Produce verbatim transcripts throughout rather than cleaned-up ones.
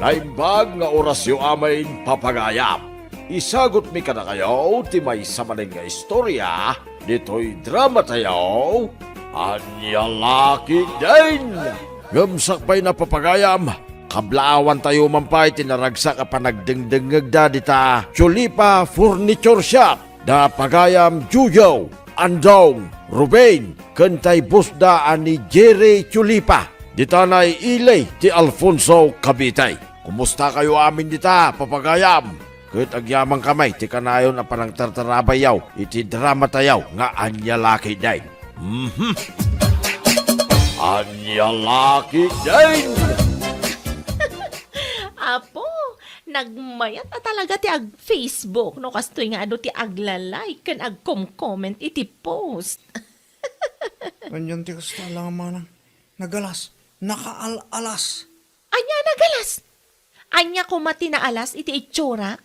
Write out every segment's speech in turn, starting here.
Naimbag nga orasyo amin, papagayam. Isagutmi kadakayo ti maysa manen nga istorya ditoy dramatayo, Ania La Ketdin. Ngem sakbayna, papagayam, kablaawantayo man pay ti naragsak a panagdengdengngegda dita Chulipa Furniture Shop, da pagayam Jojo, Andong, Ruben, ken tay bossda a ni Jerry Chulipa, dita nay ili ti Alfonso, Cavite. Kumustakayo amin dita, papagayam? Ket agyamankami ti kanayon a panangtartarabayyo iti dramatayo nga Ania La Ketdin. Mhm. Ania La Ketdin! Apo, nagmayat a talaga ti ag-Facebook no kastoy nga adu ti agla-like ken agkom-comment iti post. Anian ti kasta, Manang? Nagalas, nakaal-alas. Ania a nagalas? Ania koma ti naalas iti itsurak?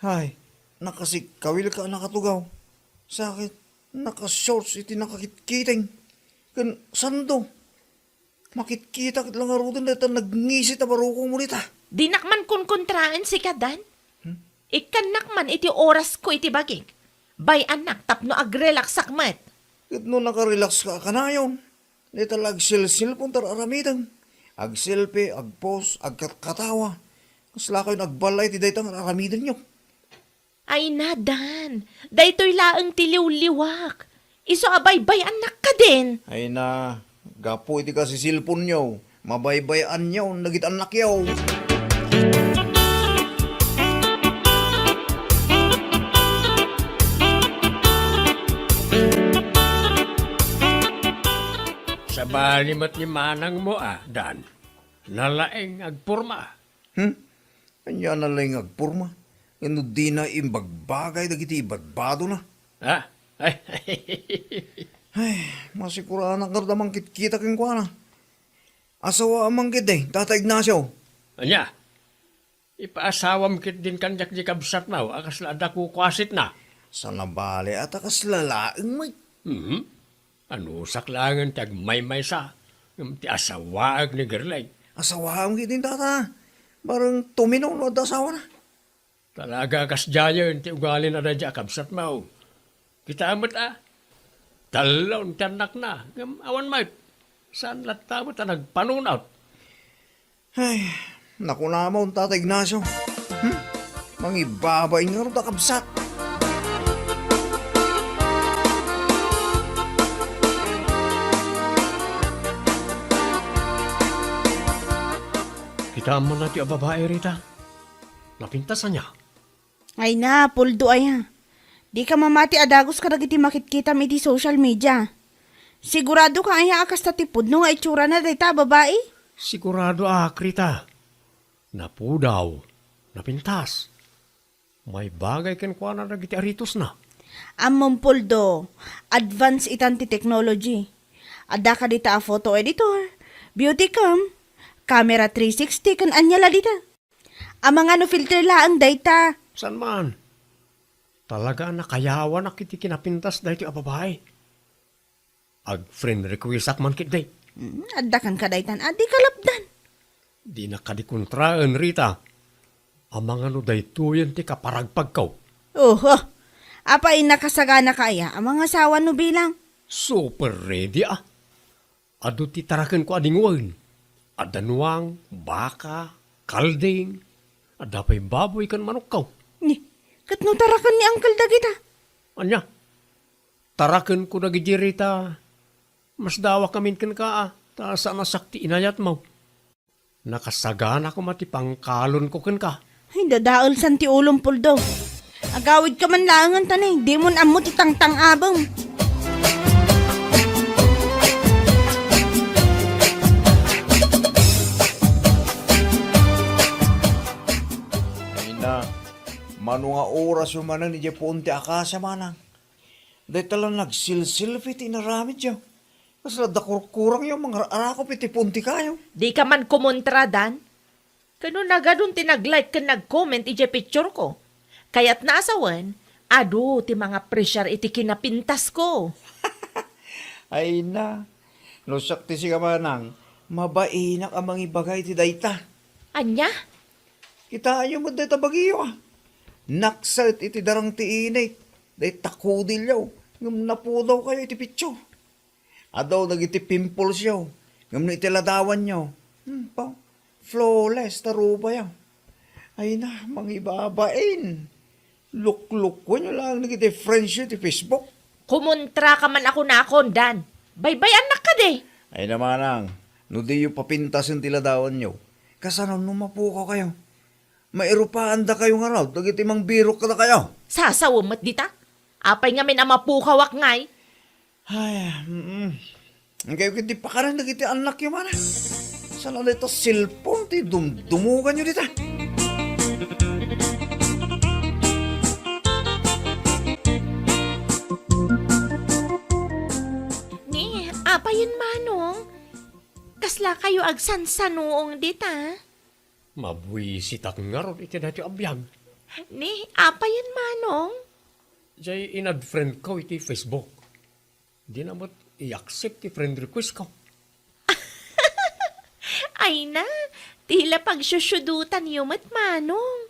Hay, nakasikkawilka a nakatugaw. Sakit, nakashorts iti nakakitkiting. Ken sando, makitkita ket la ngaruden dayta nagngisi a barukongmo dita. Dinak man kunkontraen sika, Dan. Hmm? Ikkannak man iti orasko iti bagik. Bay-annak tapno agrelaksak met. Ket no nakarelakska a kanayon, dayta la agselselpon ti ar-aramidem. Agselfie, agpost, agkatkatawa. Kaslakayon agballay iti dayta nga ar-aramidenyo. Ay na, Dan, daytoy laeng ti liwliwak. Isu a baybay-annak kadin. Ay na, gapu iti kasiselponyo, mabaybay-anyon dagiti annakyo. Sabali met ni manangmo a, Dan. Nalaeng agporma. Hmm? Ania a nalaeng agporma? Ngem no dina imbagbagay dagiti ibadbadona? Ah? Ay, masikuranak ngarud a mangkitkita kenkuana. Asawaam man ketdi, Tata Ignacio. Ania? Ipaasawam ketdin kaniak di kabsatmo a kasla adda kukuasitna. Saan a bale a ta kasla laeng met. Mhm. Anusak laengen ti agmaymaysa, ngem ti asawaek ni Gerlay. Asawaam ketdin, Tata. Bareng tumino no adda asawana. Talaga a kasdiayen ti ugalina daydiay a kabsatmo. Kitaem met a, tallo ti annakna, ngem awan met. Saan latta met a nagpanunot. Ay, nakunamon, Tata Ignacio. Hmm? Mangibabain ngarud a kabsat. Kitaem man daytoy a babai, Rita. Napintas ania? Ay na, Poldo aya. Dika mamati a dagus kadagiti makitkitam iti social media. Siguradoka aya a kasta ti pudno nga itsurana dayta a babai? Siguradoak, Rita. Napudaw, napintas. Maibagay kenkuana dagiti aritosna. Ammom, Poldo, advance itan ti technology. Adda kadita a photo editor, beauty cam, camera three sixty, ken ania la dita. Amangan no filter laeng dayta. Saan man? Talaga a nakayawanak iti kinapintas daytoy a babai. Ag-friend requestak man ketdi. Hmm, adda kenka daytan a di kalapdan. Dinak kadi kontraen, Rita. Amangan no daytoyen ti kaparagpagko. Oho. Apay, nakasaganaka aya a mangasawa no bilang? Super ready a. Adu ti tarakenko a dingwen. Adda nuang, baka, kalding, adda pay baboy ken manokko. Ni, ket no taraken ni Uncle dagita? Ania? Tarakenko dagiti, Rita. Masdawak amin kenka a, ta saan a sak ti inayatmo. Nakasagana koma ti pangkalonko kenka. Ay, dadaelsan ti ulom, Poldo. Agawidka man laengen ta ni, dimon ammo ti tangtang-abem. Ay na, mano nga orasyo manen idiay puon ti akasia, Manang? Dayta la nagsilsilfi ti inaramidyo. Kasla adda kurkurangyo a mangar-arakop iti puon ti kayo. Dika man kumontra, Dan. Ken no nagadun ti nag-like ken nag-comment idiay picture ko. Kayatna a sawen, adu ti mangapresiar iti kinapintasko. Ay na, no siak ti sika, Manang, mabainak a mangibaga iti dayta. Ania? Kitaenyo met dayta bagiyo, a. Nakset iti darang ti init, dayta kudilyo, ngem napudawkayo iti picture. Adu dagiti pimples yo, ngem no iti ladawanyo, hmm, pa, flawless ta rubayo. Ay na, mangibabain. Luklukuenyo laeng dagiti friends yo iti Facebook. Kumontra ka man a kunakon, Dan. Baybay-annak kadi. Ay na manang, no diyo papintasen ti ladawanyo, kasano no mapukawkayo? Mairupaandakayo ngarud dagiti mangbirok kadakayo. Sasawem met dita. Apay ngamin a mapukawak ngay? Ay, mm. Inkay ket ti pakanen dagiti annakyo, mana. Saan a dayta cellphone ti dumdumuganyo dita? Ni, apayen, Manong? Kasla kayo agsansanuong dita? Mabuisitak ngarud iti daytoy a biag. Ni, apayen, Manong? Jay in-add friend ko iti Facebook. Dina met i-accept ti friend request ko. Ay na, ti la pagsusudutanyo met, Manong.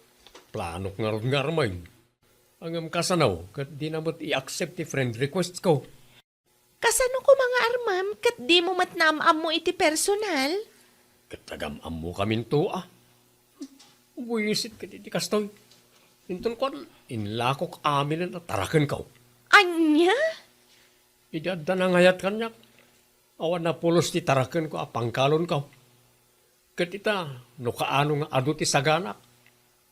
Planok ngarud nga armen. Ngem kasano, ket dina met i-accept ti friend request ko. Kasano koma nga armem ket dimo met naam-ammo iti personal? Ket agam-ammokaminto, a. Buisit ket iti kastoy. Inton kuan, inlakok aminen a tarakenko. Ania? Idi adda nangayat kaniak, awan napulos ti tarakenko a pangkalonko. Ket ita, no kaano nga adu ti saganak,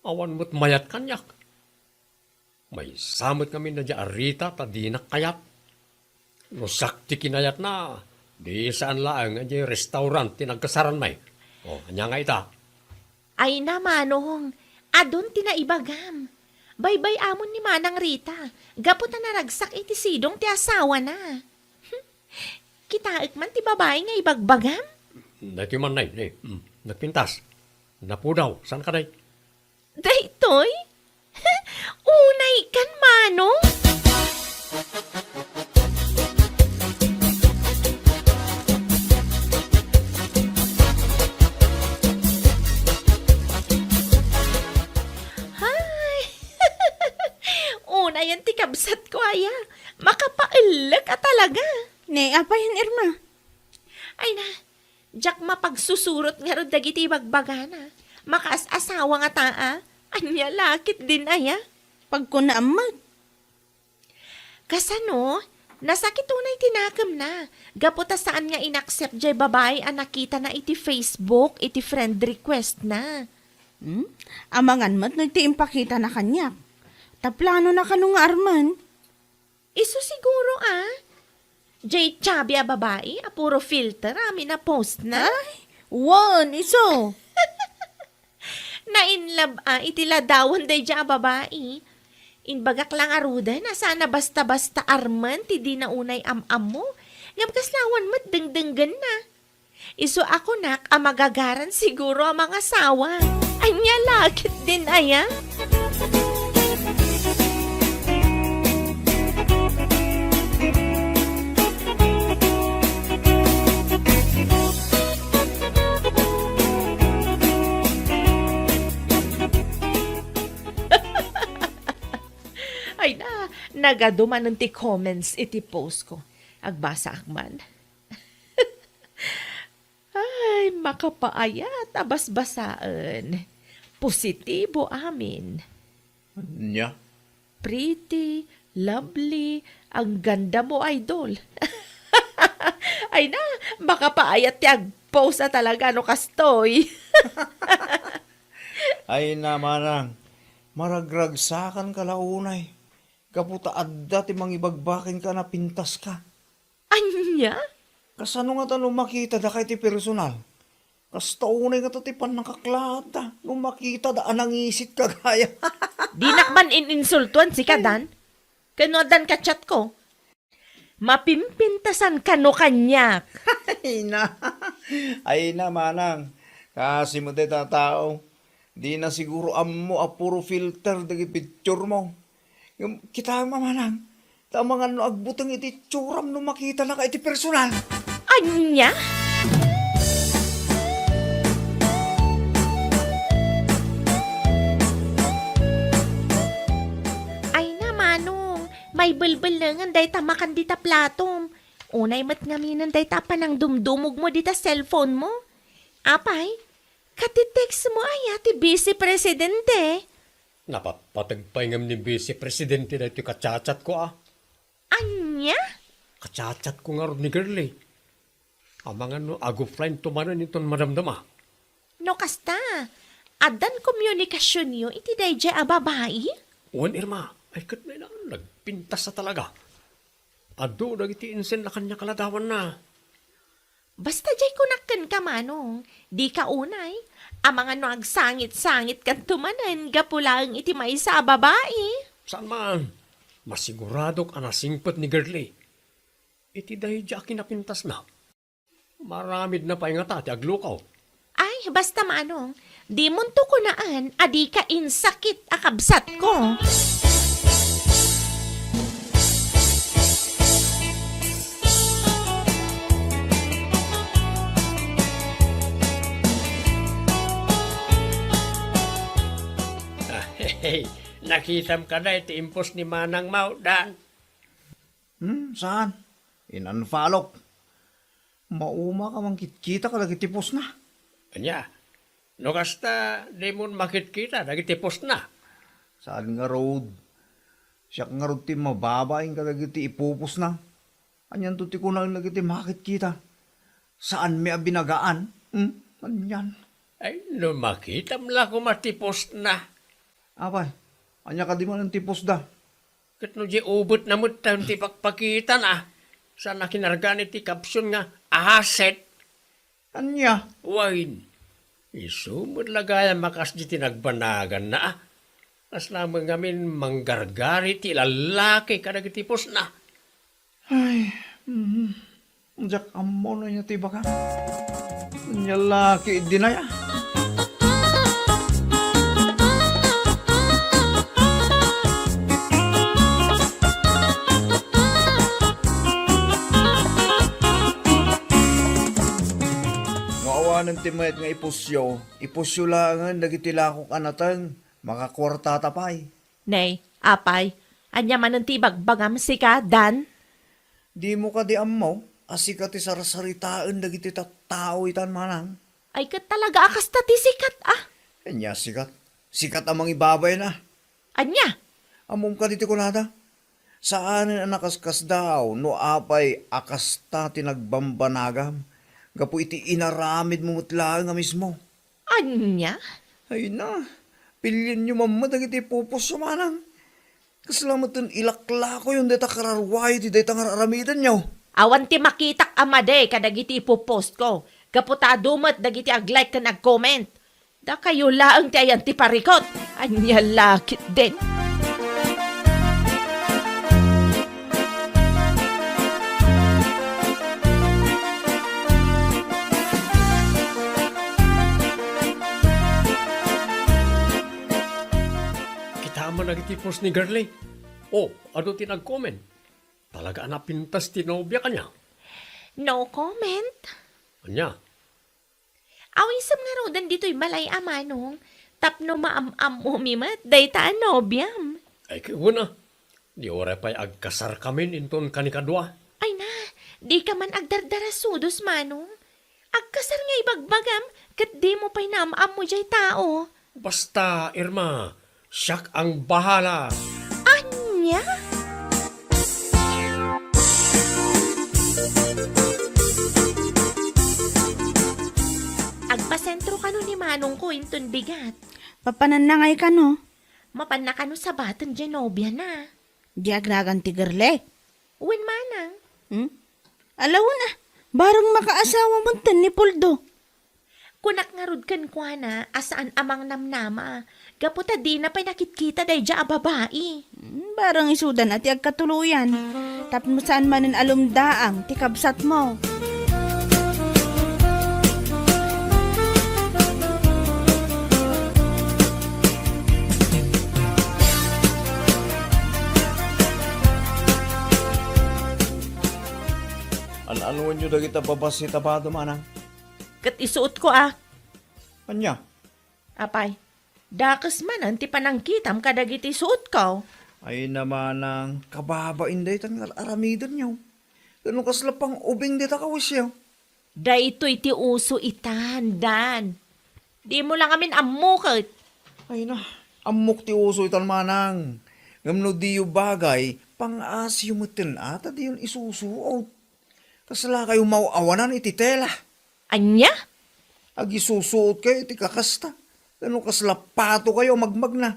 awan met mayat kaniak. Maysa met ngamin daydiay a Rita ta dinak kayat. No siak ti kinayatna, di saan laeng nga idiay restaurant ti nagkasaranmi. O, ania nga ita? Ay na, Manong, adun ti naibagam. Baybay-amon ni Manang Rita, gapu ta naragsak iti sidong ti asawana. Kitaek man ti babai nga ibagbagam? Daytoy man, nay, nay. Mm, nagpintas. Napudaw. Saan ka, nay? Daytoy? Unay kan, Manong? Hay! Unayen ti kabsatko aya. Makapaellek a talaga. Ne, apayen, Irma? Ay na, diak mapagsusurot ngarud dagiti ibagbagana. Makaas-asawa ngata, a. Ania la ketdin aya? Pagkunaam met. Kasano? Nasakit unay ti nakemna. Gapu ta saan nga in-accept jay babai a nakitana iti Facebook, iti friend request na. Hmm? Amangan met no ti impakitana kaniak. Ta planona kano nga armen? Isu siguro, a. Jay chubby a babai a puro filter amin a post na. Ay, wen, isu. Na-in love a iti ladawan daydiay a babai. Imbagak la ngaruden a saan a basta-basta armen ti dina unay am-ammo. Ngem kasla awan met dengdenggenna. Isu a kunak a magagaran siguro a mangasawa. Ania la ketdin aya? Ay na, nagadu manen ti comments iti post ko. Agbasaak man. Ay, makapaayat a basbasaen. Positibo amin. Ania? Pretty, lovely, ang ganda mo, idol. Ay na, makapaayat ti agpost a talaga no kastoy. Ay na, manang, maragragsakan ka la unay. Gapu ta adda ti mangibagbaken ka a napintas ka. Ania? Kasano ngata no makitada ka iti personal? Kasta unay ngata ti pannakaklaatta no makitada a nangisit ka gaya. Dinak man in-insultuan sika, Dan. Ken no addan ka chat ko. Mapimpintasan kano kaniak. Ay na. Ay na, manang. Kasi mo dayta a tao. Dina siguro ammo a puro filter dagiti picture mo. Ngem kitaem a manang, ta amangan no agbuteng iti itsuram no makitanaka iti personal. Ania? Ay, belbelengen dayta makan dita platom. Unay met ngaminen dayta panangdumdumogmo dita cellphone mo. Apay, kati text mo aya ti Vice Presidente? Napatpateg pay ngem ni Vice Presidente daytoy kachat-chat ko, a. Ania? Kachat-chat ko ngarud ni Girlie. Amangan no ag-offline to manen inton madamdama. No kasta, addan komunikasionyo iti daydiay a babai? Wen, Irma, ay ket nailaan, nagpintas a talaga. Adu dagiti insenna kaniak a ladawanna. Basta diay kunak kenka, Manong, dika unay. Amangan no agsangit-sangitkanto manen gapu laeng iti maysa a babai. Saan man, masiguradok a nasingpet ni Girlie iti daydiay a kinapintasna. Maaramidna pay ngata ti aglukaw. Ay, basta, Manong, dimonto kunaan a dika insakit a kabsatko. Ah, hey, nakitam kada iti impos ni Manang Maudan? Hmm, saan? In-unfollow. Mauma ka mangkitkita kadagiti postna. Ania? No kasta, dimon makitkita dagiti postna? Saan ngarud? Siak ngarud ti mababain kadagiti ipupostna. Anianto ti kunaen dagiti makitkita? Saanmi a binagaan? Hmm? Anian? Ay, no makitam la koma ti postna. Apay, ania kadi manen ti postda? Ket no di ubetna met ti pakpakitana, saan a kinargan iti caption nga "Aset"? Ania? Wen, isu met la gayam a kasdi ti nagbanaganna, a. Kasla met ngamin manggargari ti lallaki kadagiti postna. Ay, mm, diak ammo no ania ti ibagam. Ania la ketdin aya? No awanen ti mayat nga ipusyo, ipusyo laengen dagiti lakok a nateng, makakuartata pay. Nay, apay, ania manen ti ibagbagam sika, Dan? Dimo kadi ammo a sika ti sarsaritaen dagiti tattao itan, Manang? Ay, ket talaga a kasta ti sikat, a. Ania sikat? Sikat a mangibabayna. Ania? Ammom kadi ti kunada? Saanen a nakaskasdaaw no apay a kasta ti nagbambanagam gapu iti inaramidmo met laeng a mismo. Ania? Ay na, pilienyo man met dagiti ipupusyo, Manang. Kasla metten ilaklakoyon dayta kararuayo iti dayta nga ar-aramidenyo. Awan ti makitak a madi kadagiti ipupostko, gapu ta adu met dagiti ag-like ken ag-comment. Dakayo laeng ti ayan ti parikut. Ania la ketdin? Kitam man dagiti post ni Girlie. Oh, adu ti nag-comment. Talaga a napintas ti nobia kaniak. No comment. Ania? Awisem ngaruden ditoy balay a, Manong, tapno maam-ammomi met dayta a nobiam. Ay, ket wen a, di uray pay agkasarkamin inton kanikadua. Ay na, dika man agdardarasudos, Manong. Agkasar nga ibagbagam, ket dimo pay naam-ammo diay tao. Basta, Irma, siak ang bahala. Ania? Agpasentro kano ni manongko inton bigat. Papananna ngay kano? Mapanna kano sabaten diay nobiana. Di agragan ti Girlie? Wen, Manang. Hmm? Ala wen a, bareng makaasawa metten ni Poldo. Kunak ngarud kenkuana a saan a mangnamnama, gapu ta dina pay nakitkita daydiay a babai. Hmm, bareng isudan a ti agkatuloyan, tapno saan manen a lumdaang ti kabsatmo. An-anuenyo dagita babassit a bado, Manang? Ket isuotko a. Ania? Apay, dakes manen ti panangkitam kadagiti suotko. Ay na manang, kababain daytan nga ar-aramidenyo. Ket no kasla pang-ubing dita kawisyo. Daytoy ti uso itan, Dan. Dimo la ngamin ammo ket. Ay na, ammok ti uso itan manang. Ngem no diyo bagay, pang-asiyo metten a ta diyon isusuot. Kasla kayo maw-awanan iti tela. Ania? Agisusuot kayo iti kakasta. Ken no kasla pato kayo a magmagna.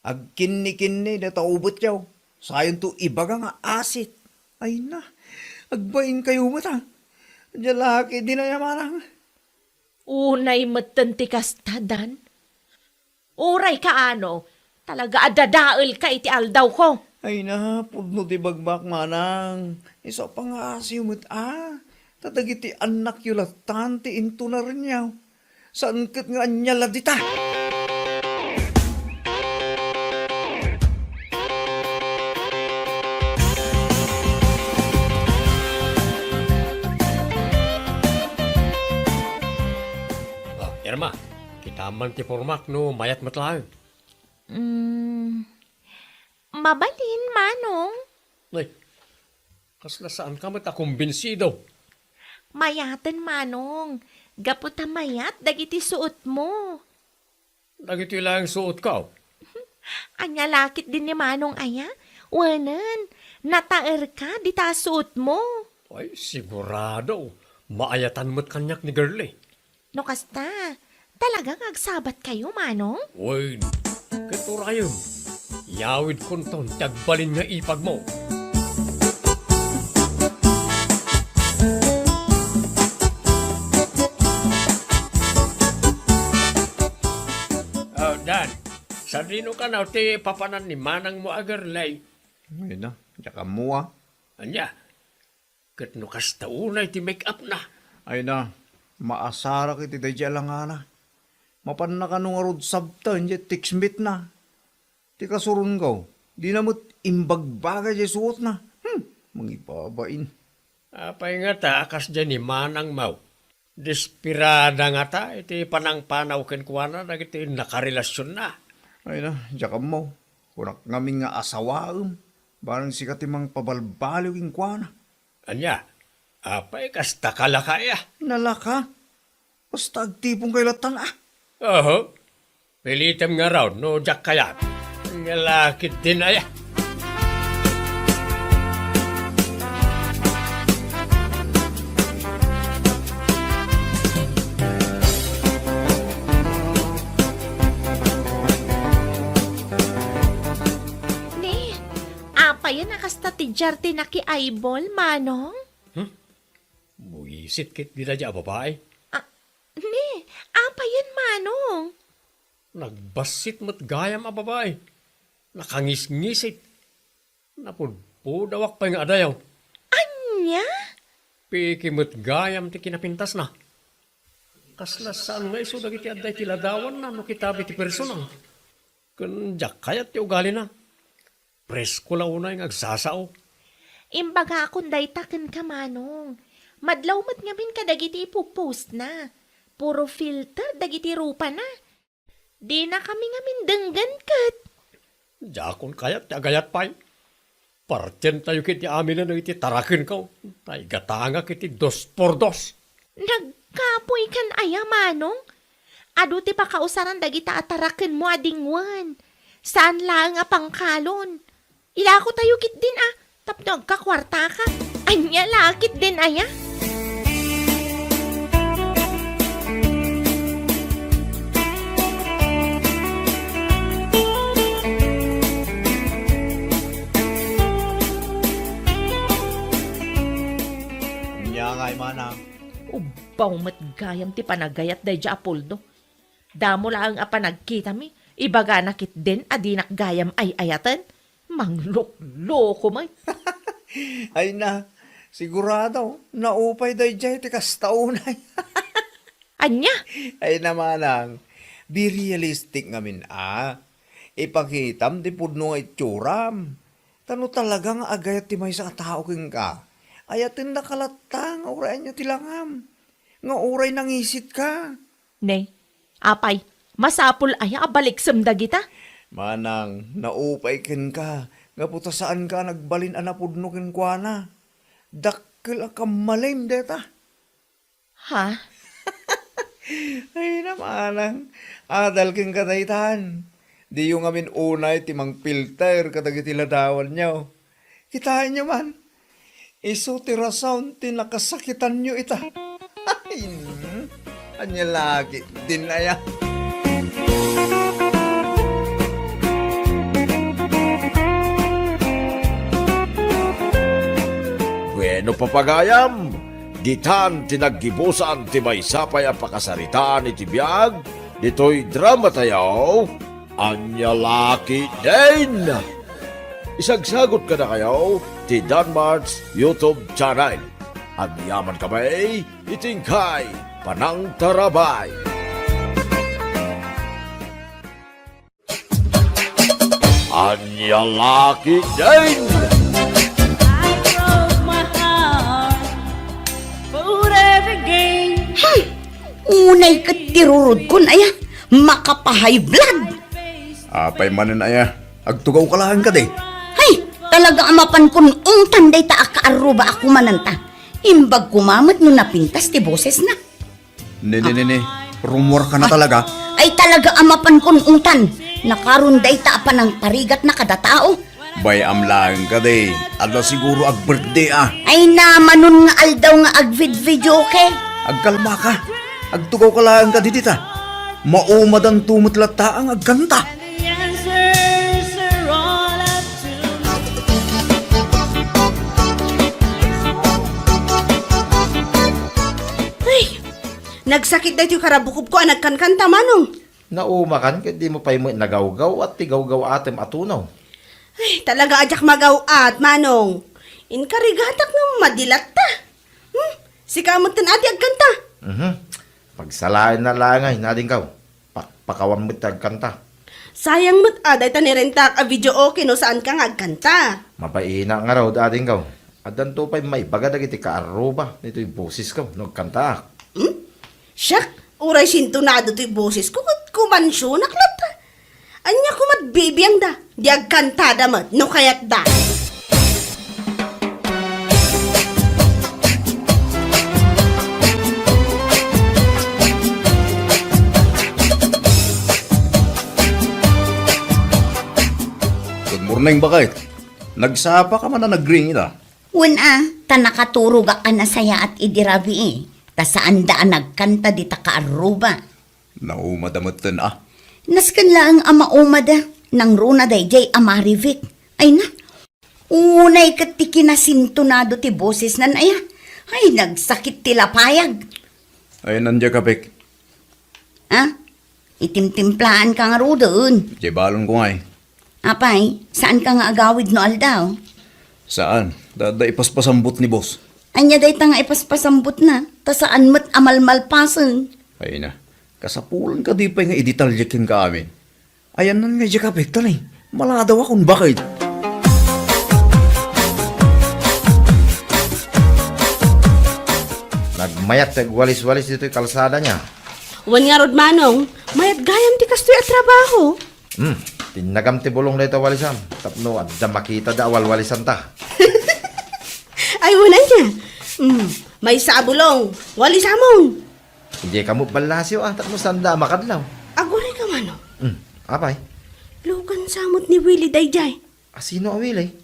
Agkinnikinni dayta ubetyo. Sayonto ibaga nga asit. Ay na, agbain kayo met a. Ania la ketdin aya manang. Unay metten ti kasta, Dan. Uray kaano, talaga a dadaelka iti aldawko. Ay na, pudno ti bagbaak manang. Isu a pangngasiyo met a. Ta dagiti annakyo lattan ti intunarenyo. Saan ket nga ania la dita? Ah, Irma, kitam man ti pormak no mayat met laeng. Mm, mabalin, Manong. Ay, kasla saanka met a kumbinsido? Mayaten, Manong. Gapu ta mayat dagiti suotmo. Dagitoy laeng suotko. Ania la ketdin ni Manong aya? Wenen, nataerka dita a suotmo. Ay, sigurado. Maayatan met kaniak ni Girlie. No kasta, talaga nga agsabatkayo, Manong? Wen, ket urayem, yawidkonton ti agbalin nga ipagmo. Oh, Dan, sadino kano ti papanan ni manangmo a Girlie? Ay na, diak ammo a. Ania? Ket no kasta unay ti make-upna? Ay na, maasarak iti daydiay a langana. Mapanna kano ngarud sabten diay text meetna. Ti kasuronko, dina met imbagbaga diay suotna. Hmm, mangibabain. Apay ngata a kasdiay ni manangmo? Desperada ngata iti panangpanaw kenkuana dagiti nakarelasionna. Ay na, diak ammo. Kunak ngamin nga asawaem, barang sika ti mangpabalbaliw kenkuana. Ania? Apay, kasta ka lakaya? Nalaka? Basta agtiponkayo lattan a. Oho. Pilitem ngarud no diak kayat. Ania la ketdin aya? Ne, apayen a kasta ti diar ti nakiaybol, Manong? Hmm? Buisit ketdi daydiay a babai. Ah, ne, apayen, Manong? Nagbassit met gayam a babai. Nakangisngisit. Napudpudawak pay nga adayo. Ania? Peke met gayam ti kinapintasna. Kasla saan nga isu dagiti adda iti ladawanna no kitaem iti personal. Ken diak kayat ti ugalina. Presko la unay nga agsasao. Imbagakon dayta kenka, Manong. Madlaw met ngamin kadagiti ipu-postna. Puro filter dagiti rupana. Dinakami ngamin denggen ket. Diakon kayat ti agayat pay. Partientayo ketdi aminen dagiti tarakenko. Ta igatangak iti dos por dos. Nagkapuykan aya, Manong? Adu ti pakausaran dagita a tarakenmo a dingwen. Saan laeng a pangkalon. Ilakotayo ketdin a, tapno agkakuartaka. Ania la ketdin aya? Ania ngay, manang? Ubbaw met gayam ti panagayat daydiay a Poldo. Damo laeng a panagkitami, ibagana ketdin a dinak gayam ay-ayaten. Manglukloko met. Ay na, sigurado, naupay daydiay ti kasta unay. Ania? Ay na, manang, be realistic ngamin a. Ipakitam ti pudno nga itsuram. Ta no talaga nga agayat ti maysa a tao kenka, ayatennaka latta nga uray ania ti langam, nga uray nangisitka. Ne, apay, masapul aya a baliksem dagita? Manang, naupay kenka, gapu ta saanka a nagbalin a napudno kenkuana. Dakkel a kammalim deta. Ha? Ay, na, manang, adal kenka daytan. Diyo ngamin unay ti mangpilter kadagiti ladawanyo. Kitaenyo man, isu ti rason ti nakasakitanyo ita. Ay, mm. Ania la ketdin aya? Bueno, papagayam, ditan ti naggibusan ti maysa pay a pakasaritaan iti biag ditoy dramatayo. Ania la ketdin? Isagsagot kadakayo ti Danmart's YouTube channel. Agyaman kami iti inkay panangtarabay. Ania la ketdin? I broke my heart, put every game. Hmm. Unay ket ti rurodkon, aya, makapa-high blood. Apay manen, aya, agtugawka laeng kadi? Hay, talaga a mapankon ungtan dayta a kaarruba a kumananta. Imbag koma met no napintas ti bosesna. Ne, ne, ne, ne. Rumuarka na talaga. Ay, talaga a mapankon ungtan. Nakaron dayta a panangparigatna kada tao. Bay-am laeng kadi. Adda siguro ag-birthday a. Ay, namanon nga aldaw nga agvid-videoke. Agkalmaka. Agtugawka laeng kadi dita. Maumadanto met latta nga agkanta. Ay, nagsakit daytoy karabukobko a nagkankanta, Manong. Naumakan ket dimo pay met nagawgaw-at ti gawgaw-atem a tunaw. Ay, talaga a diak magaw-at, Manong. Inkarigatak nga madi latta. Hmm? Sika metten a ti agkanta. Mhm. Pagsalaenna laeng ay, adingko. Pakpakawan met ti agkanta. Sayang met a dayta nirentak a videoke no saanka nga agkanta. Mabain ngarud, adingko. Addanto pay maibaga dagiti kaarruba ditoy bosesko no agkantaak. Hmm? Siak, uray sintonado toy bosesko ket kumansionak latta. Ania koma't bibiangda? Di agkantada met no kayatda. Good morning, baket. Nagsapaka man a nagring ita? Wen a, ta nakaturogak a nasayaat idi rabii, ta saanda a nagkanta dita kaarruba. Naumada metten a. Nasken laeng a maumada, nangruna daydiay a Marivic. Ay na, unay ket ti kinasintonado ti bosesnan aya. Ay, nagsakit ti lapayag. Ay, nandiak a, Pek. Ha? Itimtimplaanka ngaruden. Di balonko ngay. Apay, saanka nga agawid no aldaw? Saan. Adda ipaspasambot ni boss. Ania dayta nga ipaspasambotna? Ta saan met a malmalpasen. Ay na. Kasapulan kadi pay nga idetalye kenka amin. Ayannan nga diak a, Pek, ta ni, maladawakon baket. Nagmayat ti agwalis-walis ditoy kalsada nia. Wen ngarud, Manong, mayat gayam ti kastoy a trabaho. Hmm, tinnagam ti bulong dayta walisam tapno adda makitada a walwalisanta. Ay, wen ania. Hmm, maysa a bulong, walisamon. Idiay kamo ballasyo a, tapno sanda a makadlaw. Aguray ka, Manong. Hmm, apay? Lugan sa met ni Willie daydiay. A, sino a Willie?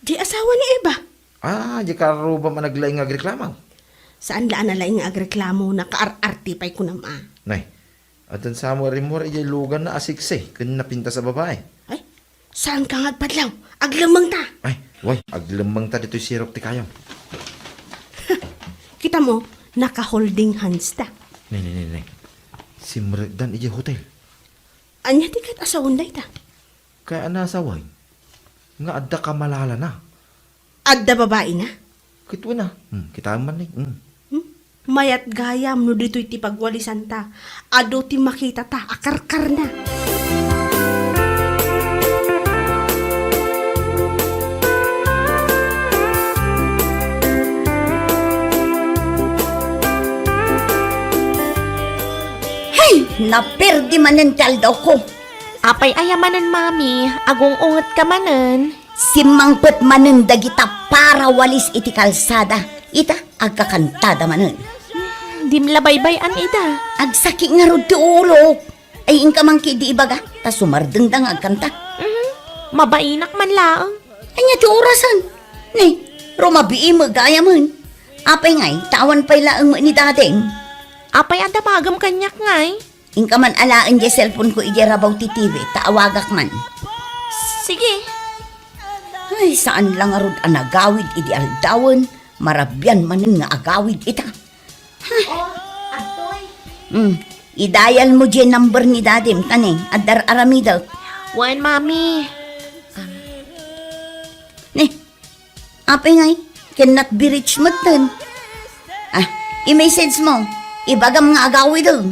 Di asawa ni Eva. Ah, di karrubam a naglaing nga agreklamo. Saan la a nalaing nga agreklamo, nakaar-arte pay kunam a. Nay, addan sa mo rimmuar idiay luganna a siksi ken napintas a babae. Ay, saanka nga agpadlaw? Aglemmengta. Ay, way, aglemmengta ditoy sirok ti kayam. Kita mo, naka-holding hands ta. Nay, nay, nay, nay. Simrekdan idiay hotel. Ania ti ket asawen dayta? Kaya a nasaway nga adda kamalalana. Adda babaina? Ket wen a. Hmm, kitaem man ni. Hmm. Hmm? Mayat gayam no ditoy ti pagwalisanta. Adu ti makitata a karkarna. Hay! Naperdi manen ti aldawko. Apay aya manen, Mami? Agung-ungetka manen. Simmangpet manen dagita parawalis iti kalsada. Ita, agkakantada manen. Hmm, dim la baybay-an ida. Agsaki ngarud ti ulok. Ay, inka man ketdi ibaga, ta sumardengda nga agkanta. Mhm. Mabainak man laeng. Ania ti orasen? Ne, rumabii met gayamen. Apay ngay, ta awan pay laeng met ni Dadem. Apay a damagem kaniak ngay? Inka man alaen diay cellphone ko idiay rabaw ti T V, ta awagak man. Sige. Ay, saan la ngarud a nagawid idi aldawen, marabian manen nga agawid ita. Oh, Atoy. Hmm, idayal mo diay number ni Dadem, ta ne, adda ar-aramidek. Wen, Mami. Ne, apay ngay, cannot be reached metten. Ah, i-message mo. Ibagam nga agawiden.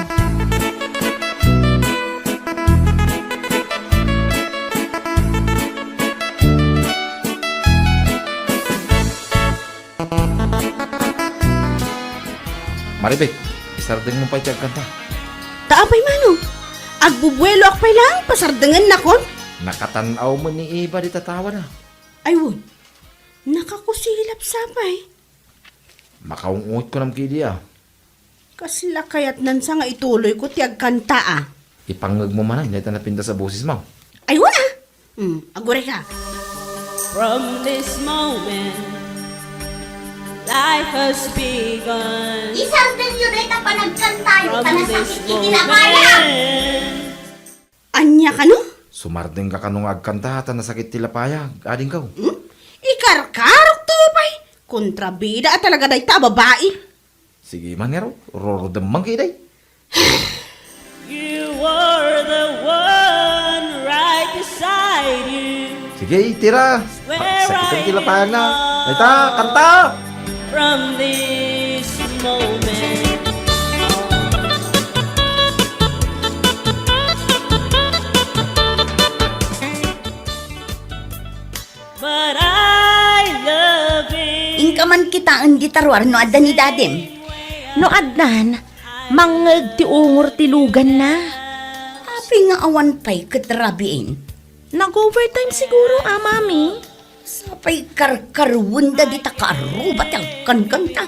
Maribek, isardeng mo pay ti agkanta. Ta apay mano? Agbubueloak pay laeng, pasardengennakon? Nakatan-aw met ni Eva dita tawana. Ay, wen. Nakakusilap sa pay. Makaung-unget ko nam kidi a. Kasla kayatnan sa nga ituloy ko ti agkanta a. Ipangngeg mo manen, dayta napintas a boses mo. Ay, wen a! Hmm, agurayka. From this moment, life has begun. Isardeng yo dayta panagkantayo, ta nasakit iti lapayag. Ania kano? Sumardengka kano nga agkanta ta nasakit ti lapayag, adingko. Hmm? Ikarkarokto pay. Kontrabida a talaga dayta a babai. Sige man ngarud, rurudem man ketdi. You are the one right beside you. Sige, tira. Pagsakiten ti lapayagna. Dayta, kanta! From this moment. But I love it. Inka man kitaen dita ruar no adda ni Dadem. No addan, mangngeg ti ungor ti luganna. Apay nga awan pay ket rabiin? Nag-overtime siguro a, Mami. Sapay karkarwenda dita kaaruba ti agkankanta.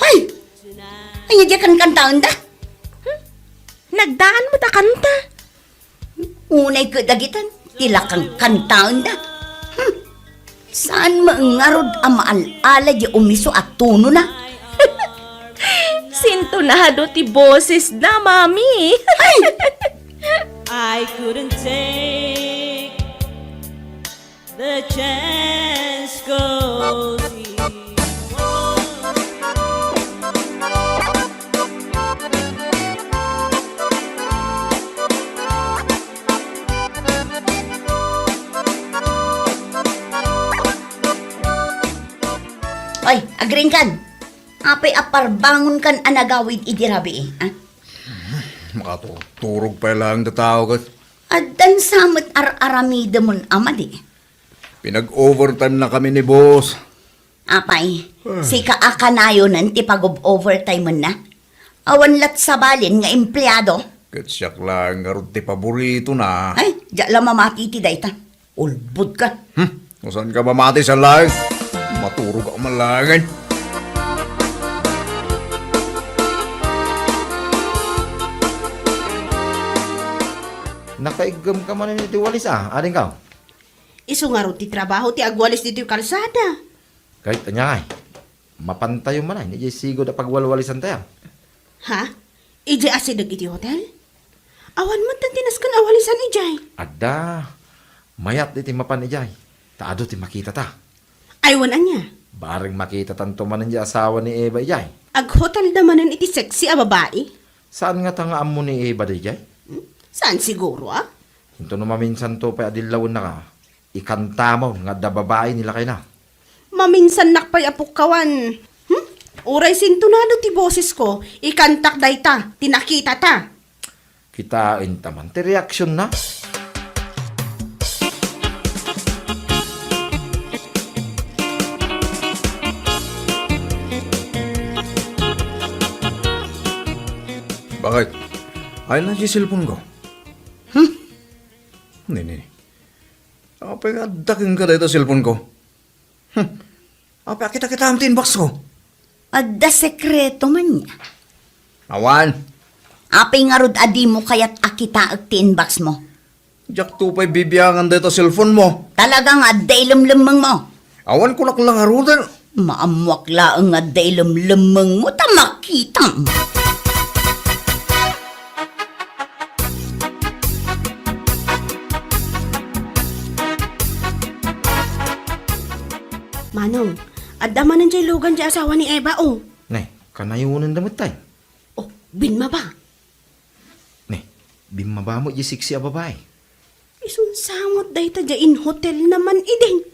Hay! Ania diay kankantaenda? Hmm? Nagdaan met a kanta. Unay ket dagitan, ti la kankantaenda. Hmm. Saan met ngarud a maal-ala diay umiso a tonona? Sintonado ti bosesna, Mami. Ay! I couldn't take the chance goes. Oy, agriingkan. Apay a parbangonkan a nagawid idi rabii, a? Makaturturog pay laeng ti tao ket. Addan sa met ar-aramidemon a madi. Pinag-overtime na kami ni boss. Apay, ah, sika a kanayonen ti pag-overtime na? Awan lat sabali nga empleado? Ket siak laeng ngarud ti paboritona. Ay, diak la mamati iti dayta. Ulbodka. Hmm, no saanka mamati sa laeng? Maturogak man laeng. Nakaiggem ka man iti walis, a, adingko? Isu ngarud ti trabaho ti agwalis ditoy kalsada. Ket ania ngay, mapantayo manen idiay sigud a pagwalwalisantayo. Ha? Idiay asideg iti hotel? Awan met ti nasken a walisan idiay. Adda. Mayat iti mapan idiay. Ta adu ti makitata. Ay, wen ania? Bareng makitatanto manen diay asawa ni Eva idiay. Aghotelda manen iti sexy a babai? Saan ngata nga ammo ni Eva daydiay? Hmm? Saan siguro, a? Intono maminsanto pay a dillawennaka, ikantamon nga adda babai ni lakayna. Maminsannak pay a pukkawan. Hmm? Uray sintonado ti bosesko, ikantak dayta ti nakitata. Kitaenta man ti reaksionna. Bakit? Ay na ti cellphone ko. Hmm? Nini, apay nga adda kenka dayta cellphone ko? Hmm. Apay a kita-kitaem ti inbox ko? Adda sekreto man ya. Awan. Apay ngarud a dimo kayat a kitaek ti inbox mo? Diak to pay bibiangan dayta cellphone mo. Talaga nga adda ilemlemmeng mo. Awan kunak la ngaruden. Maammoak laeng nga adda ilemlemmeng mo ta makitam. Manong, adda manen jay lugan jay asawa ni Eva, o. Nay, kanayonenda met tay. O, bimmaba. Nay, bimmaba met jay sexy a babai. Isun samot dayta jay in hotel naman idin.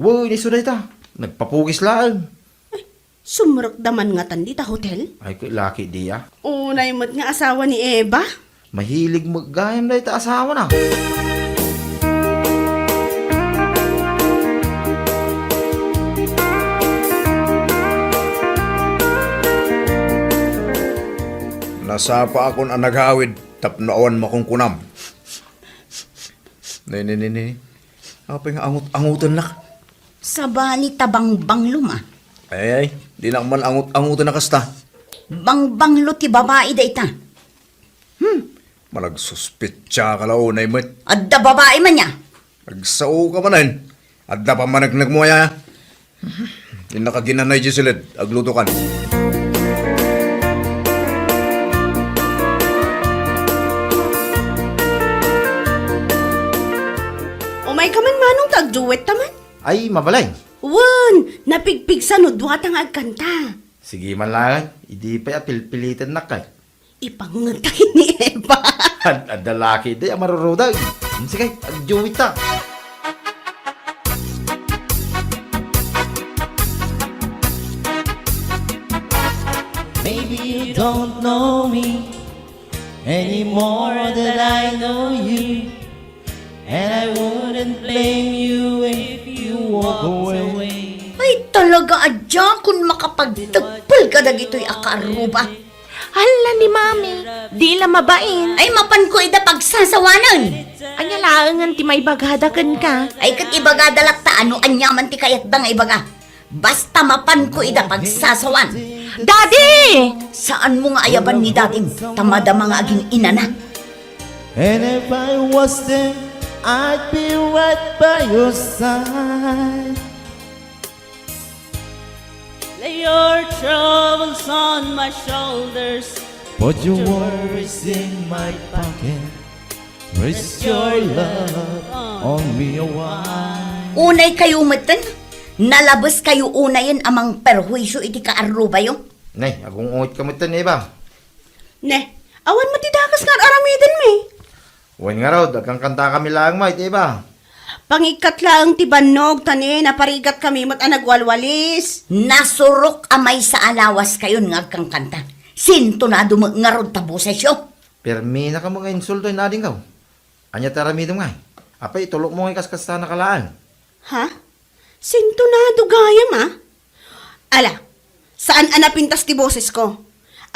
Wen, isu dayta. Nagpapugis laeng. Ay, sumrekda man ngatan dita hotel? Ay, ket laki diay. Unay met nga asawa ni Eva? Mahilig met gayam dayta asawana. Nasapaakon a nagawid tapno awan makunkunam. Ne, ne, ne, ne. Apay nga angut-angutennak? Sabali ta bangbanglom a. Ay, ay, dinak man angut-anguten a kasta. Bangbanglo ti babai dayta. Hmm. Managsuspetsa ka la unay met. Adda babai man ya. Nagsao ka manen. Adda pammaneknek mo aya. Innak a ginanay jay siled, aglutokan. Umayka man, Manong, ta agduet ta man. Ay, mabalay. Wen, napigpigsa no duata nga agkanta. Sige man laeng, idi pay a pilpilitennak kay. Ipangngeta ni Eva. Ad-, adda laki di a marurudeg. Hmm, sige, agduet ta. Maybe you don't know me any more than I know you. And I wouldn't blame you if you walked away. Ay, talaga, adda kun makapagteppel kadagitoy a kaarruba. Hala ni Mami, di la mabain. Ay, mapanko ida pagsasawanen. Ania laengen ti maibagada kenka? Ay, ket ibagada latta no ania man ti kayatda nga ibaga. Basta mapanko ida pagsasawan. Daddy! Saanmo nga ayaban ni Dadim ta madama nga agin-inana. And if I was there, I'd be right by your side. Lay your troubles on my shoulders. Put your worries in my pocket. Rest your love on me a while. Unay kayo metten, nalabes kayo unayen a mangperhuisyo iti kaarrubayo. Nay, agung-unget ka metten, Eva. Ne, awan met ti dakes nga ar-aramiden mi. Wen ngarud, agkankanta kami laeng met, Eva. Pangikkat laeng ti bannog, ta ne, naparigat kami met a nagwalwalis. Nasurok a maysa a lawas kayon nga agkankanta. Sintonado met ngarud ta bosesyo. Permi na kamo nga insulto, inadingko. Ania ti aramidem ngay? Apay, itulokmo ngay kaskasana ka laeng. Ha? Sintonado gayam, a? Ala, saan a napintas ti bosesko?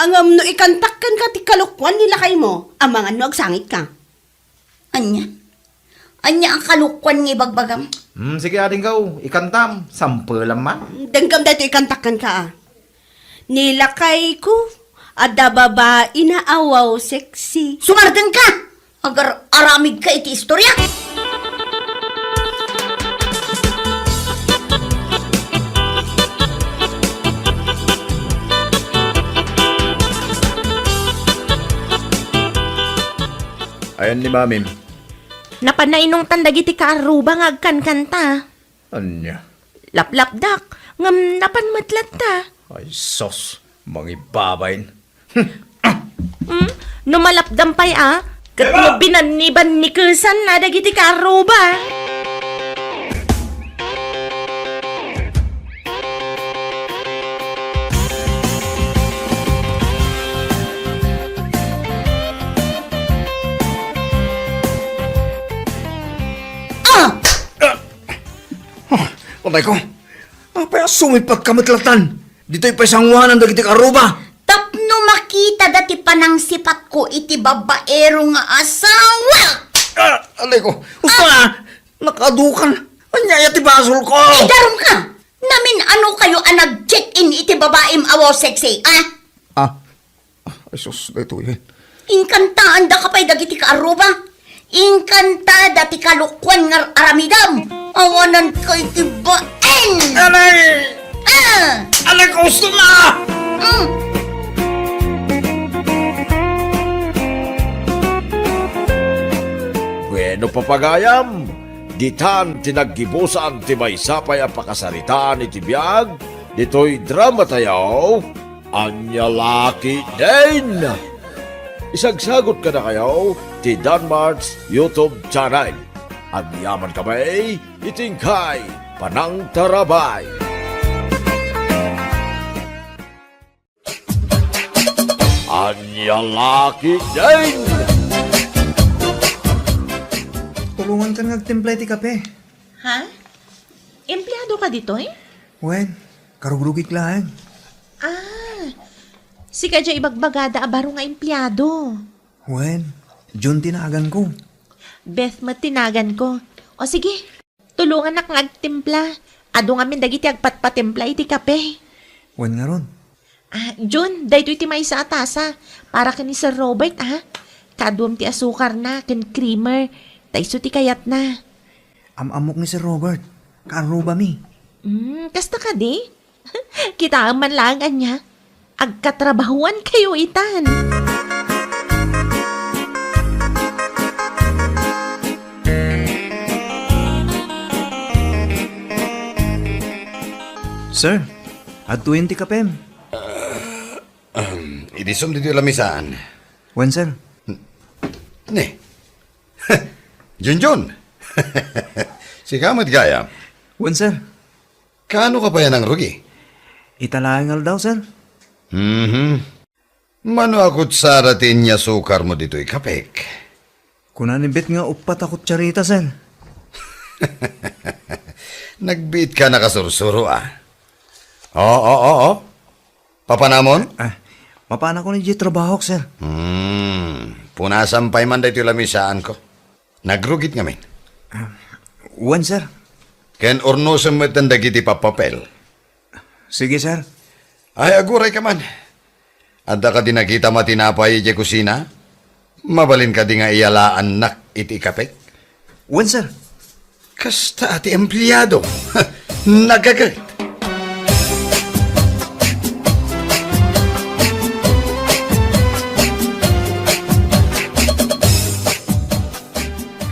Ngem no ikantak kenka ti kalokuan ni lakaymo, amangan no agsangitka. Ania? Ania a kalokuan nga ibagbagam? Hmm, sige, adingko, ikantam. Sampelam man. Denggem daytoy ikantak kenka, a. Ni lakayko, adda babaina a wow sexy. Sumardengka! Agar-aramidka iti istorya. Ayan ni Mamim. Napan nainungtan dagiti kaarruba nga agkankanta. Ania? Laplapdak, ngem napan met latta. Ay, sus, mangibabain. Hmm? No malapdam pay a, ket no binanniban ni kesan na dagiti kaarruba. Ah! Ah! Patay ko. Apay a sumipatka met latan? Ditoy pay sanguanan dagiti kaarruba. Tapno makitada ti panangsipatko iti babaero nga asawa. Ah, alay ko. Usta! Nakadukan. Ania aya ti basolko? Idarum ka! Namin-ano kayo a nag-check-in iti babaim a wow sexy, ah? Ah, ah, ay sus, daytoy. Inkantaanda ka pay dagiti kaarruba. Inkantada ti kalokuan nga aramidam. Awanan kay ti baen. Alay! Ah! Alay, gusto na! Mm. Bueno, papagayam, ditan ti naggibusan ti maysa pay a pakasaritaan iti biag ditoy drama tayo, Ania La Ketdin. Isagsagot kadakayo ti Danmart's YouTube channel. Agyaman kami iti inkay panangtarabay. Ania La Ketdin. Tulongankan nga agtimpla iti kape. Ha? Empleado ka ditoy? Wen, karugrugik laeng. Ah, sika diay ibagbagada a baro nga empleado. Wen, Jun ti naganko. Beth met ti naganko. O sige, tulonganak nga agtimpla. Adu ngamin dagiti agpatpatimpla iti kape. Wen ngarud. Ah, Jun, daytoy ti maysa a tasa. Para ken ni Sir Robert, ah. Kaaduam ti asukarna ken creamer. Ta isu ti kayatna. Am-ammok ni Sir Robert. Kaarrubami. Hmm, kasta kadi? Kitaem man laeng ania. Agkatrabahuan kayo itan. Sir, adtoyen ti kapem. Ahem, idisum ditoy lamisaan. Wen, sir. Ne. Junjun! Sika met gayam. Wen, sir. Kaano ka pay a nangrugi? Ita laeng aldaw, sir. Mhm. Mano a kutsara ti inyasukarmo ditoy kapek? Kuna ni Bet nga uppat a kutsarita, sir. Nagbiitka a nakasursuro, ah. Oo, oo, oo. Papanamon? Ah, mapanakon idiay trabahok, sir. Hmm, punasan pay man daytoy lamisaanko. Nagrugit ngamin. Ah, wen, sir. Ken urnosem metten dagiti pappapel. Sige, sir. Ay, aguray ka man. Adda kadi nakitam a tinapay idiay kusina? Mabalin kadi nga iyalaannak iti ikapek? Wen, sir. Kasta a ti empleado. Nagaget.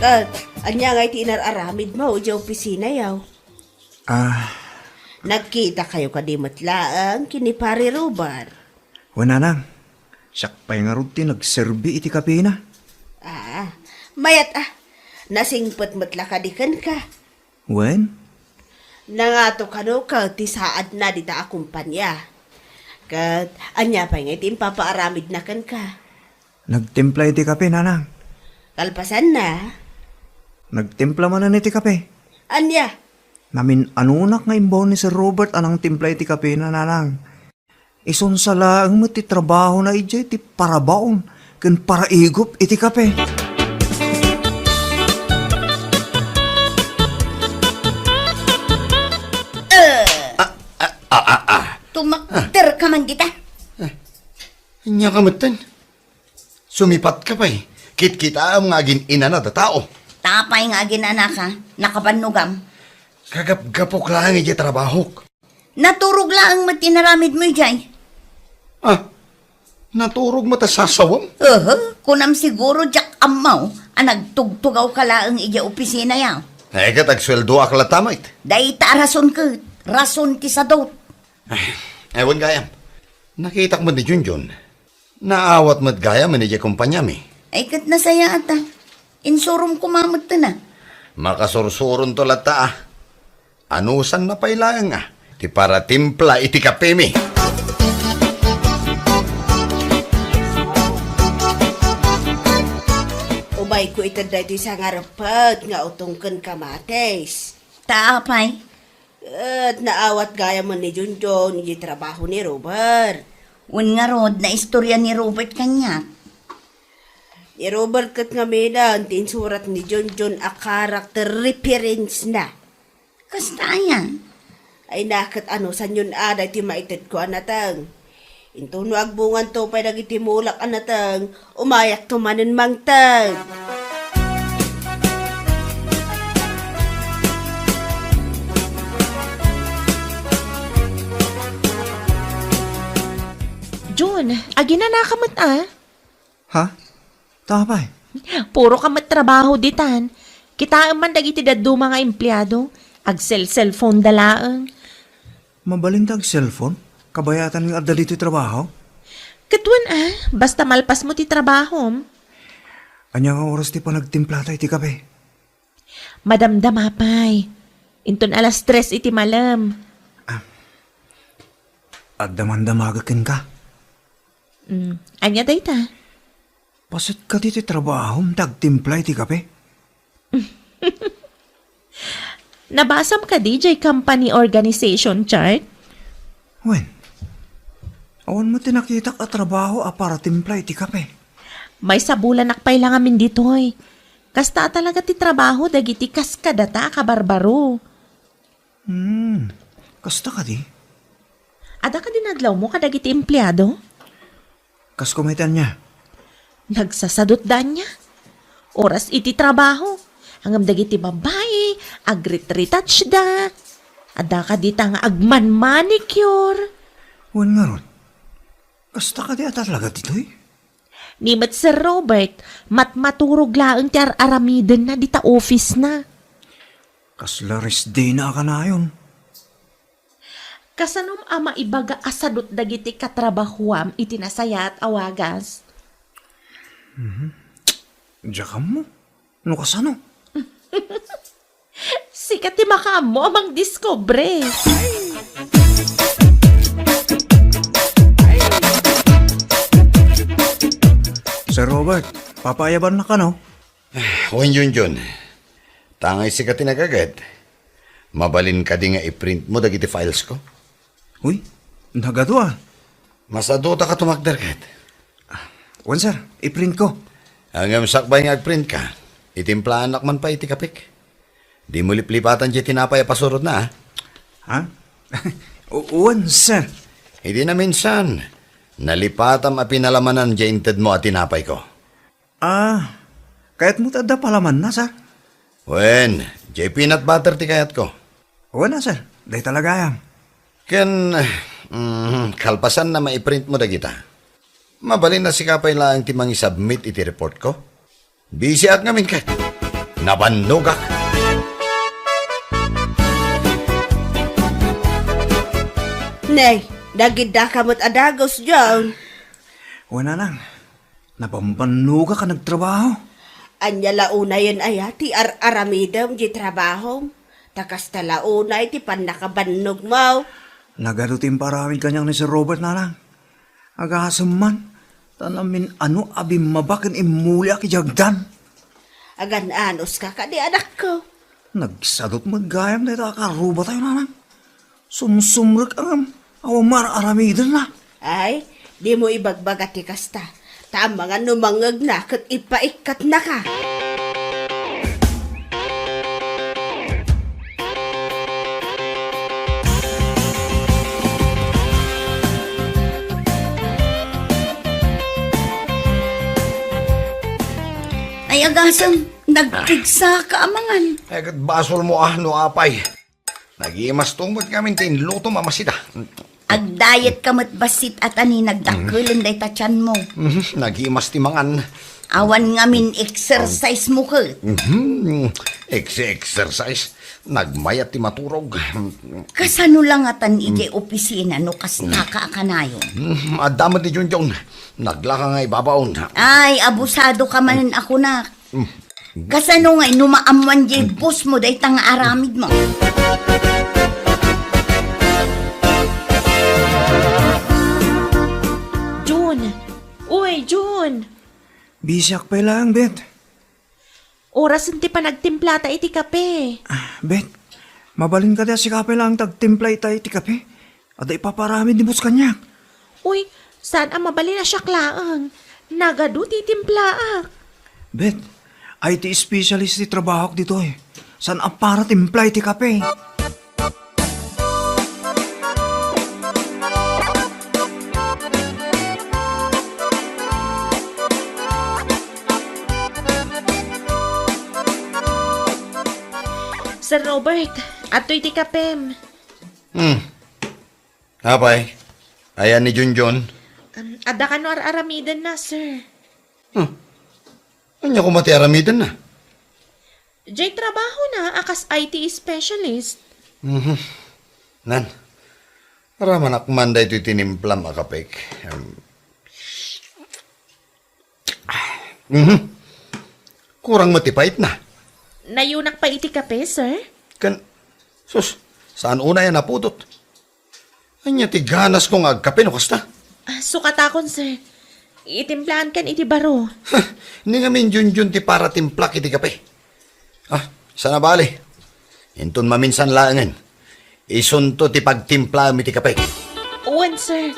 Ket, ania ngay ti inar-aramidmo idiay opisinayo? Ah. Nagkita kayo kadi met laeng ken ni Pare Robert? Wen, nanang. Siak pay ngarud ti nagserbi iti kapena. Ah, mayat a. Nasingpet met la kadi kenka? Wen? Nangato kano ket ti saadna dita a kompania. Ket ania pay nga iti impapaaramidna kenka? Nagtimpla iti kape, nanang. Kalpasanna? Nagtimpla manen iti kape. Ania? Namin-anonak nga imbaon ni Sir Robert a nangtimpla iti kapena, nanang. Isunsa laeng met ti trabahona idiay ti parabaon ken paraigup iti kape. Eh, Ah, ah, ah, ah, ah. Tumakder ka man dita. Ania ka metten? Sumipatka pay. Kitkitaem nga agin-inana ta tao. Apay nga agin-anaka, nakabannogam. Kagapgapok laeng idiay trabahok. Naturog laeng met ti inaramidmo idiay. Ah, naturog met a sasawem? Aha, kunam siguro diak ammo a nagtugtugawka laeng idiay opisinayo. Ay, ket agsueldoak latta met. Dayta a rason ket, rason ti sadot. Ay, ewan gayam. Nakitak met ni Junjun. Naawat met gayam idiay kompaniami. Ay, ket nasayaat a. Insurom koma metten a. Makasursuronto latta a. Anusanna pay laeng a ti paratimpla iti kapemi. Umayko iter daytoy sangareppet nga utong ken kamatis. Ta apay? Ket naawat gayam ni Junjun iti trabaho ni Robert. Wen ngarud, naistorya ni Robert kaniak. I Robert ket ngamin ti insurat ni Junjun a character reference na. Kasta aya? Ay, naket ano, sanyon ada iti maitedko a nateng. Intono agbunganto pay dagiti mulak a nateng, umayakto manen mangteg. Jun, aginanaka met a? Ha? Tapay? Puro ka met trabaho ditan. Kitaem man dagiti dadduma nga empleado. Agsel-cellphone da laeng. Mabalin ta ag-cellphone? Kabayatan nga adda ditoy trabaho? Ket wen a, basta malpasmo ti trabahom. Ania nga oras ti panagtimplata iti kape? Madamdama pay. Inton alas tres iti malem. Ah, agdamandamagek kenka. Mm, ania dayta? Paset kadi ti trabahom ta agtimpla iti kape? Nabasam kadi jay company organization chart? Wen, awan met ti nakitak a trabaho a para timpla iti kape. Maysa bulanak pay la ngamin ditoy. Kasta talaga ti trabaho dagiti kas kadata a kabarbaro. Hmm, kasta kadi? Adda kadi nadlawmo kadagiti empleado? Kas kumaytan niya? Nagsasadot da ania? Oras iti trabaho. Ngem dagiti babai, agrit-retouch da. Adda kadi ta nga agman-manicure. Wen ngarud, kasta kadi a talaga ditoy? Ni met Sir Robert, matmaturog laeng ti ar-aramidenna dita office na. Kasla rest day na a kanayon. Kasanom a maibaga a sadot dagiti katrabahuam iti nasayaat a wagas? Mhm. Diak ammo. No kasano? Sika ti makaammo a mangdiskubre. Sir Robert, papayabannak kano? Wen, Junjun. Tangay sika ti nagaget. Mabalin kadi nga i-print mo dagiti files ko? Uy, nagadu a. Masadota ka tumakder ket. Wen, sir, i-print ko. Ngem sakbay nga ag-print ka, itimplaannak man pay iti kapek. Dimo liplipatan diay tinapay a pasurotna, a? Ha? U-, wen, sir. Idi naminsan, nalipatam a pinalamanan diay intedmo a tinapay ko. Ah, kayatmo ti adda palamanna, sir? Wen, diay peanut butter ti kayatko. Wen a, sir. Dayta la gayam. Ken, mm, kalpasanna, maiprint mo dagita. Mabalin a sika pay laeng ti mangisubmit iti report ko. Bisiak ngamin ket nabannogak. Nay, nagidda ka met a dagus, John. Wen a, nang. Nabambannogak a nagtrabaho. Ania la unayen aya ti ar-aramidem di trabahom? Ta kasta la unay ti pannakabannogmo. Nagadu ti imparamid kaniak ni Sir Robert, nanang. Agasem man, ta namin-ano a bimmaba ken immuliak idiay agdan. Agan-anos ka kadi, anakko? Nagsadot met gayam dayta a karubatayo, nanang. Sumsumrek a ngem, awan mar-aramidenna. Ay, dimo ibagbaga ti kasta. Ta amangan no mangngegna ket ipaikkatnaka. Ay, agasem, nagpigsa ka amangan. Ay, ket basolmo a no apay. Nagimasto met ngamin ti inlutom a masida. Agdayet ka met bassit a ta ni nagdakkelen dayta tianmo. Mhm, nagimas ti mangan. Awan ngamin exercise mo ket. Mhm, ex-, exercise. Nagmayat ti maturog. Kasano la ngatan idiay opisina no kasta ka a kanayon? Mhm, adda met ni Junjun. Naglaka nga ibabaon. Ay, abusado ka manen a kunak. Kasano ngay no maammoan diay boss mo dayta nga aramid mo? Jun! Uy, Jun! Bisiak pay laeng, Bet. Orasen ti panagtimplata iti kape. Ah, Bet, mabalin kadi a sika pay laeng ti agtimpla ita iti kape? Adda ipaparamid ni boss kaniak. Uy, saan a mabalin a siak laeng. Nagadu ti timplaak. Bet, I T specialist ti trabahok ditoy. Saan a para timpla iti kape. Sir Robert, adtoy ti kapem. Hmm. Apay, ayan ni Junjun? Um, adda kano ar-aramidenna, sir? Huh. Ania koma ti aramidenna? Jay trabahona a kas I T specialist. Mhm. Nan, aramanak man daytoy tinimplam a kapek. Em. Mhm. Kurang met ti paitna. Nayunak pay iti kape, sir? Kan, sus, saan unay a napudot? Ania ti ganasko nga agkape no kasta? Ah, sukatakon, sir. Itimplaankan iti baro. Huh, ni ngamin Junjun ti para timplak iti kape. Ah, sana bali. Inton maminsan laengen, isunto ti pagtimplaem iti kape. Wen, sir.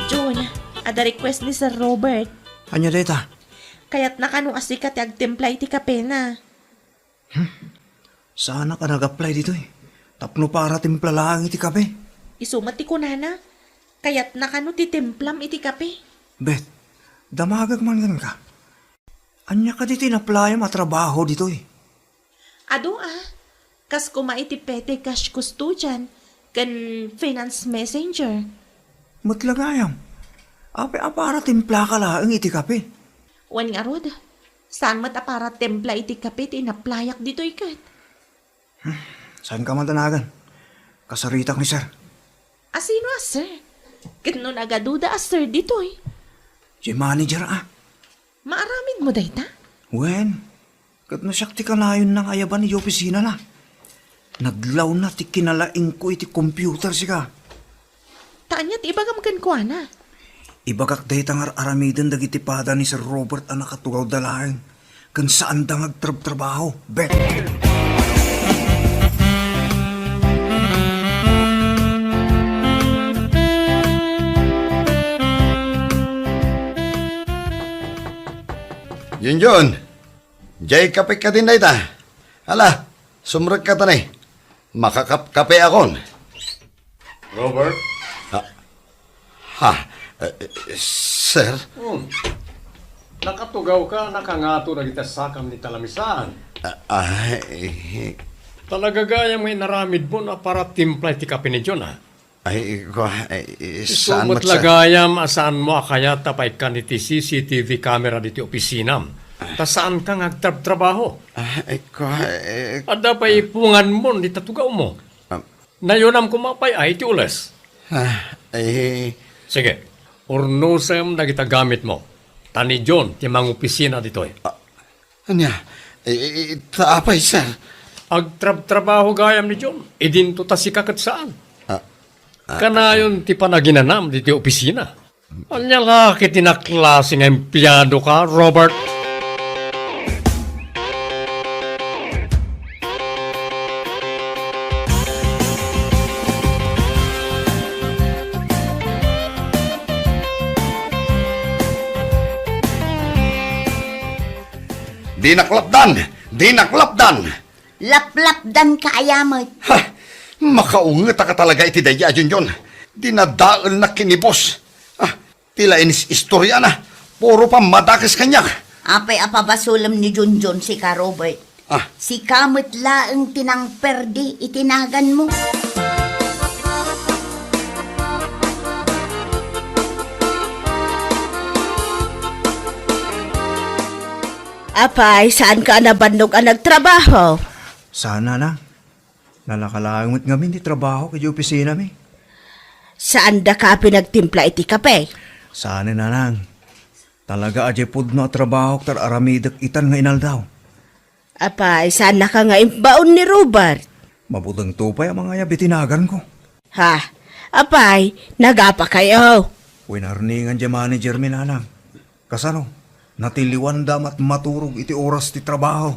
Jun, adda request ni Sir Robert. Ania dayta? Kayatna kano a sika ti agtimpla iti kapena. Saanak a nag-apply ditoy. Tapno para timpla laeng iti kape. Isu met ti kunana, kayatna kano ti timplam iti kape. Bet, damagek man kenka. Ania kadi ti inaplayam a trabaho ditoy? Adu a, kas koma iti petty cash custodian ken finance messenger. Met la gayam, apay a para timplaka laeng iti kape? Wen ngarud, saan met a para timpla iti kape ti inaplayak ditoy ket. Saanka man danagan? Kasaritak ni sir. Asino a sir? Ket no nagaduda a sir ditoy? Diay manager a. Maaramid mo dayta? Wen, ket no siak ti kanayonna nga ayaban idiay opisinana. Nadlawna ti kinalaingko iti computer sika. Ta ania ti ibagam kenkuana? Ibagak dayta nga ar-aramiden dagiti pada ni Sir Robert a nakatugawda laeng ken saanda nga agtrabtrabaho. Bet! Junjun, jay kape kadin dayta. Ala, sumrekka ta ni. Makakapkapeakon. Robert? Ha? Ha? Eh, sir? Hmm. Nakatugawka, nakangato dagiti sakam ni talamisan. Ah, ay, Talaga gayam nga inaramidmo a para timpla iti kape ni John, ha? Ay, kwa, ay, Isu saan met met sa- lagayam a saanmo a kayat a paikkan iti C C T V camera diti opisinam. Ta saanka nga agtrabtrabaho. Ah, ay, kwa, eh, Adda pay ipunganmo dita tugawmo. Ah. Nayunam koma pay ay ti ules. ah, ay, Sige, urnosem dagita gamitmo. Ta ni John ti mangopisina ditoy. Ania? Eh, eh, ta apay, sir? Agtrabtrabaho gayam ni John. Idinto ta sika ket saan. Ah, ah, Kanayon ti panaginanam diti opisina. Ania la ket ti naklase nga empleado ka, Robert? Dinak lapdan! Dinak lapdan! Laplapdan ka aya met. Ha! Makaungetaka talaga iti daydi a Junjun. Dinadaelnak ken ni boss. Ah, ti la inis-istoriana. Puro pammadakes kaniak. Apay a pabasolem ni Junjun sika, Robert? Ah. Sika met laeng ti nangperdi iti naganmo. Apay, saanka a nabannog a nagtrabaho? Saan, nanang. Nalaka laeng met ngamin ti trabahok idiay opisinami. Saandaka a pinagtimpla iti kape? Saan, nanang. Talaga a diay pudno a trabahok ta ar-aramidek itan nga inaldaw. Apay, saannaka nga imbaon ni Robert? Mabutengto pay a mangayab iti naganko. Ha? Apay, nagapakayo? Winarningan diay managermi, nanang. Kasano? Natiliwanda met maturog iti oras ti trabaho.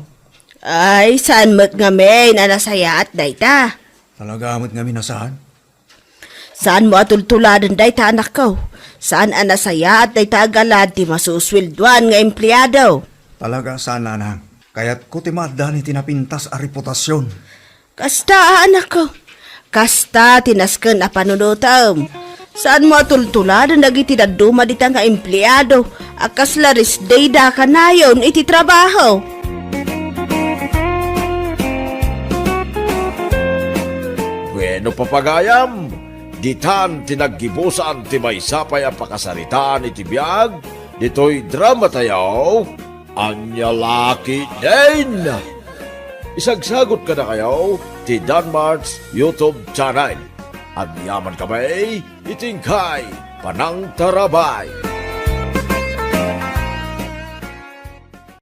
Ay, saan met ngamin a nasayaat dayta? Talaga met ngamin a saan? Saanmo a tultuladen dayta, anakko. Saan a nasayaat dayta a galad ti masusweldoan nga empleado. Talaga a saan, nanang. Kayatko ti maaddaan iti napintas a reputasion. Kasta, anakko. Kasta ti nasken a panunotem. Saanmo a tultuladen dagiti dadduma dita nga empleado a kasla rest day da kanayon iti trabaho. Bueno, papagayam, ditan ti naggibusan ti maysa pay a pakasaritaan iti biag ditoy dramatayo. Ania la ketdin? Isagsagut kadakayo ti Danmart's YouTube channel. Agyaman kami iti inkay panangtarabay.